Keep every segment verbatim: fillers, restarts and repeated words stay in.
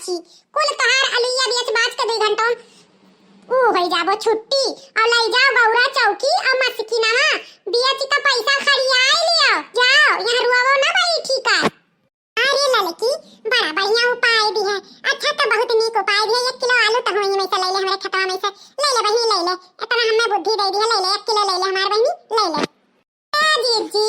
छी, कुल तोहार अलुइया बेच बाच के दुई घंटा में ऊ होई जाबो छुट्टी। और लई जाओ गौरा चौकी और मस्किनवा बेच के पैसा खड़ियाई लियो। जाओ, यहाँ रुआवो ना बैठी का। अरे ललकी, बड़ा बढ़िया उपाय भी है। अच्छा, तो बहुत नीक उपाय भी है। एक किलो आलू तो होई में से ले ले, हमरे खेतवा में से ले ले बहिनी, ले ले। इतना हमें बुद्धि दे दी है, ले ले, एक किलो ले ले हमार बहिनी, ले ले। ए जीजी,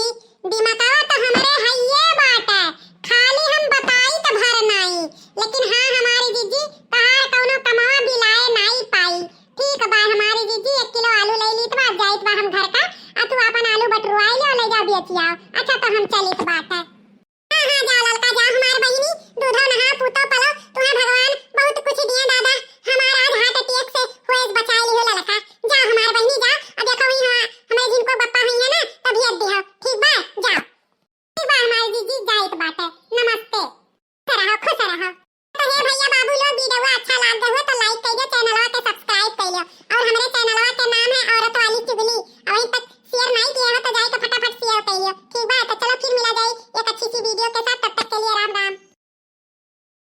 दिमागवा तो हमरे हइये बाटे, खाली हम बताई त भर नाई, लेकिन हाँ हमारी जीजी, तहार कौनो कमवा बिलाए नाई पाई। ठीक बा हमारी जीजी, एक किलो आलू ले लीत बा, जाइत बा हम घर का, आ तू आपन आलू बटुराई ले, ले जा बेच आओ। अच्छा तो हम चलित बाटे। हाँ, हाँ, जाओ ललका, जाओ हमार बहिनी, दूधो नहा, पूतो पलो, तुहे भगवान बहुत कुछ दिए दादा। हमार आज heart attack से होए बचाए लिहो ललका। जाओ हमार बहिनी, जाओ। अब देखो ही हमार, हमारे जिनको बप्पा हुई है ना, तबीयत दिहो। ठीक बा, जाओ। ठीक बा हमार जीजी, जाइत बाटे। नमस्ते। खुश रहो, खुश रहो। तो हे भैया बाबू लोग, video अच्छा लाग गए हो तो like कर दो, channelवा के subscribe कर लो। और हमारे channelवा के नाम है औरत वाली चुगली। और वहीं तक share नहीं किया हो तो जाके फटाफट share कर लो। ठीक बा, तो चलो फिर मिला जाए एक अच्छी सी video के साथ।